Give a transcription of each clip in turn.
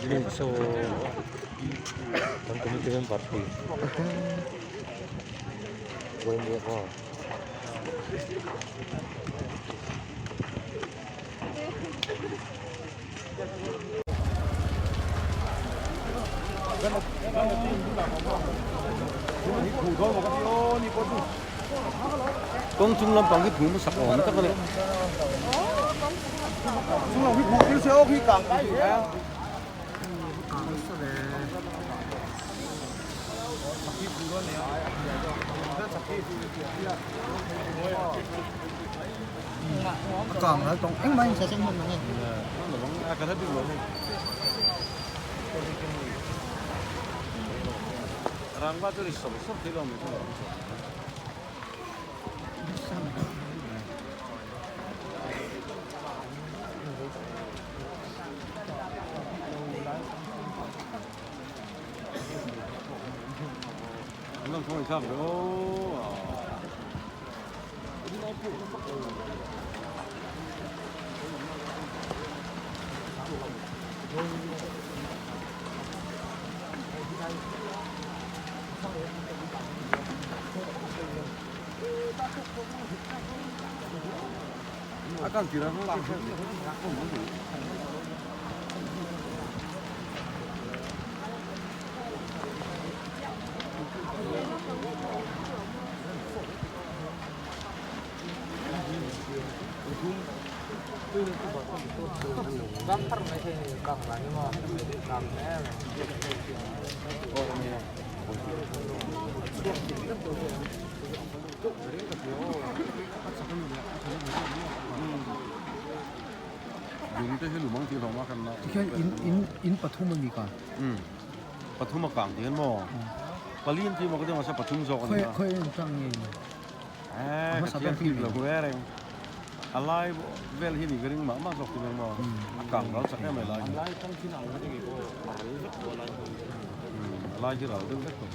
Saw kan committee member pui Buaimua aw. Kawng chung lampang hi phum sak awm tak a ni. Tikhian in in in pathum a ni ka. Um pathum a kang tih hian maw pali an tih maw ka ti mahse pathum zawk a ni a. Khawi khawi en tang nge ni. Eh ka chiang bik lo hle reng a lai vel hi ni ka ring mah mah zawk tih maw a kang ral chak em mai lai hi. A lai hi ral deuh vek tawh.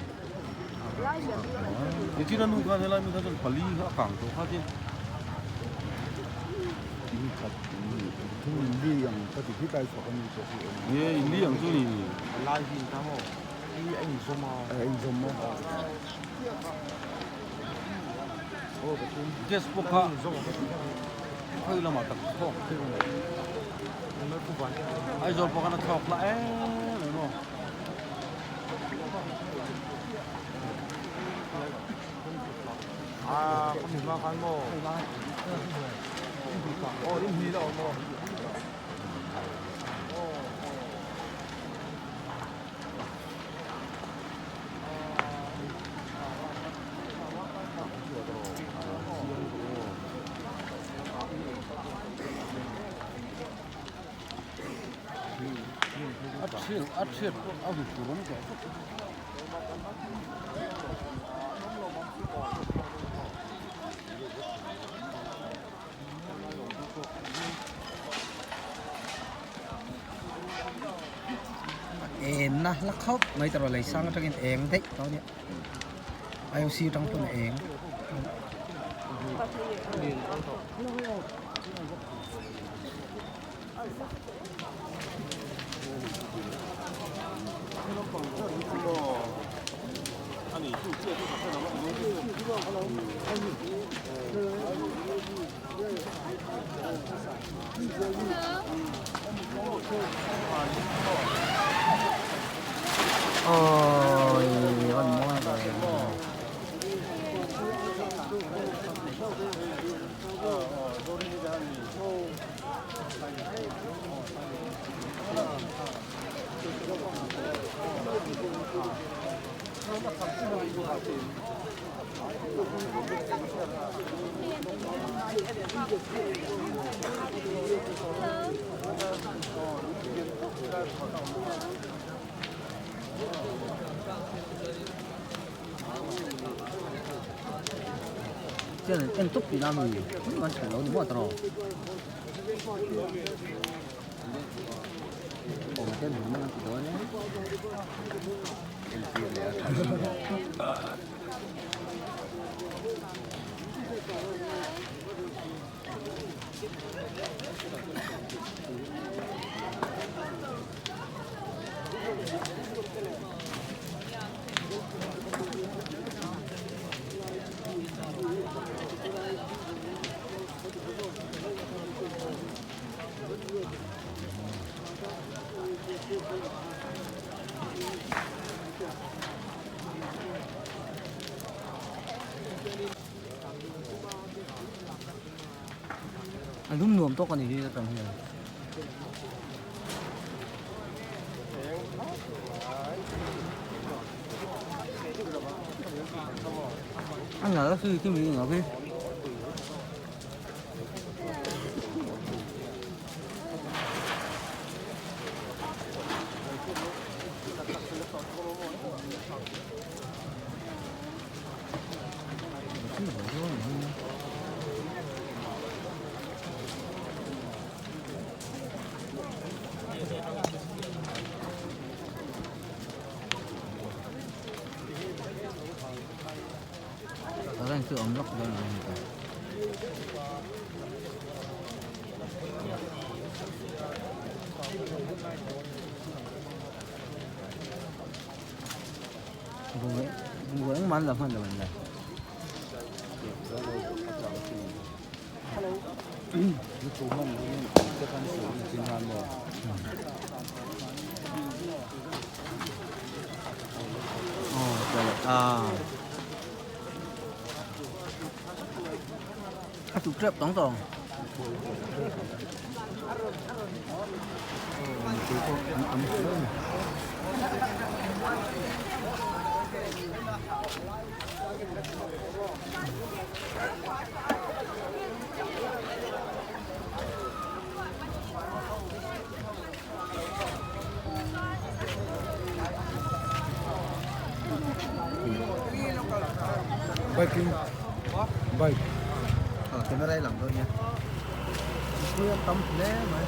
Nichina nu khan helai mi kha chuan pali kha a kang tawh kha tin. In khat thum in li ang ka ti khi kai chhuak a ni pawh hi awm. Nge in li ang chu ni. A lai hi in ta maw? Hei a inzawm a. A inzawm a. Gas pawh kha khawi lamah tak thawk thei a ni. Aizawl pawh khan a thlawk lah em em maw. A thian a thiat pawh a hmu tur awm tawh vek. En na la khawp mai tawrh lei sang atangin eng daih tawh a nia IOC atang pawn a eng. Ôi, con mua rồi. Chian en tawp tih na mi an tha lo ni maw tawrh awm te min mang an ti dawn e entir leh a tha A lum nuam tawk a ni hi atang hian. A nal a khi khi mi ngah khi. Current chu awm lawk dawn a ni ta. Bungrua engmah an la hman lo an la. Aw chale a a chuk tep tawng tawng. Bike in bike camera i lang dawn nia mipui an tam hle mai.